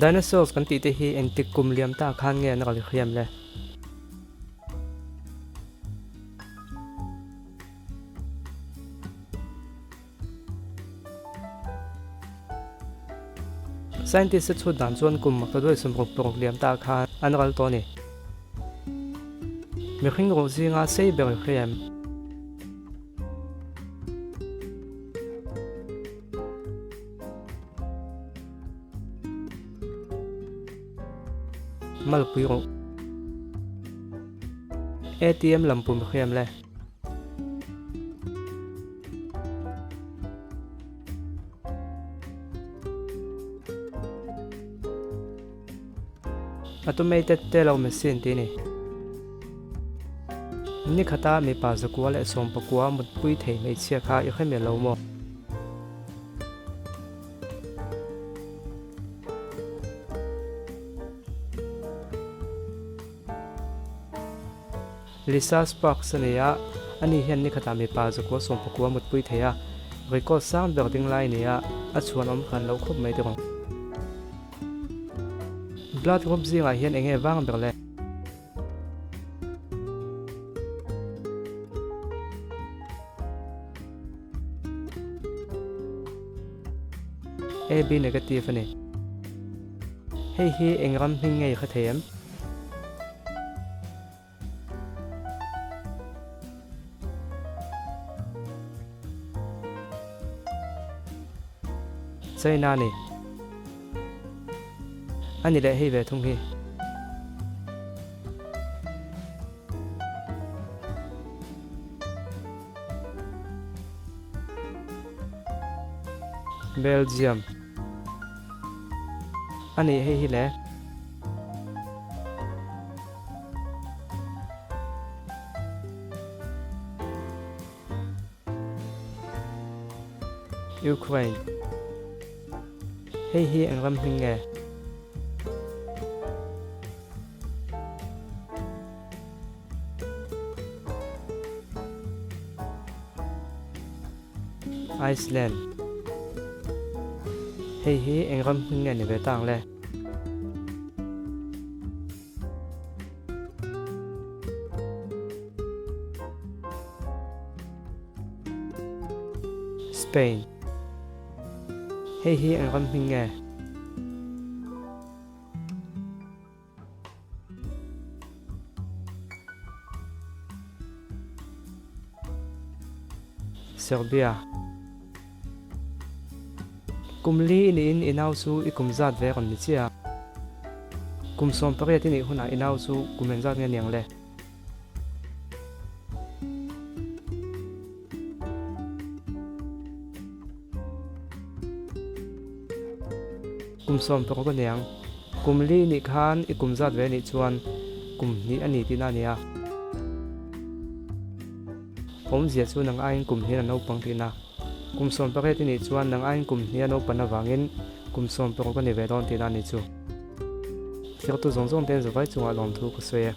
Dinosaurs kan tih te hi engtik kum liam ta khan nge an ral hriam le? Scientist te chhut dan chuan kum maktaduai 66 liam ta khan an ral tawh a ni. Mihring ruh zinga sei ber hriam. Malpui rawh. ATM lam pum hriam le. Automated teller machine tih a ni. Ni khata mipa 119 mutpui thei hmeichhia kha i hre miah lo maw? Lisa Sparks a ni a, ani hian ni khatah mipa 119 mutpui thei a, record sang ber ding lai a ni a, a chhuan awm hran lo khawp mai tawh. Blood group zingah hian eng nge vang ber le? AB negative a ni. Hei hi eng ram hming nge i hre thei em? China ni. A ni leh hei ve thung hi. Belgium. A nih hei hi le. Ukraine. Hei hi eng ram hming nge? Iceland. Hei hi eng ram hming nge ni ve ta ang le? Spain. Hei hi eng ram hming nge? Serbia. Kum li i niin i nau chu i kum zat ve rawn ni chiah a. Kum 18 i nih hunah i nau chu kum engzat nge niang le? Kum 16 a niang. Kum li nih khan i kum zat ve nih chuan kum hnih a ni tihna a nia. Awmzia chu nang aiin kum hnih a naupang tihna. Kum 18 i nih chuan nang aiin kum hnih a naupan avangin kum 16 a ni ve dawn tihna a ni chu. Thirtu zawng zawng te an zavai chungah lawmthu ka sawi e.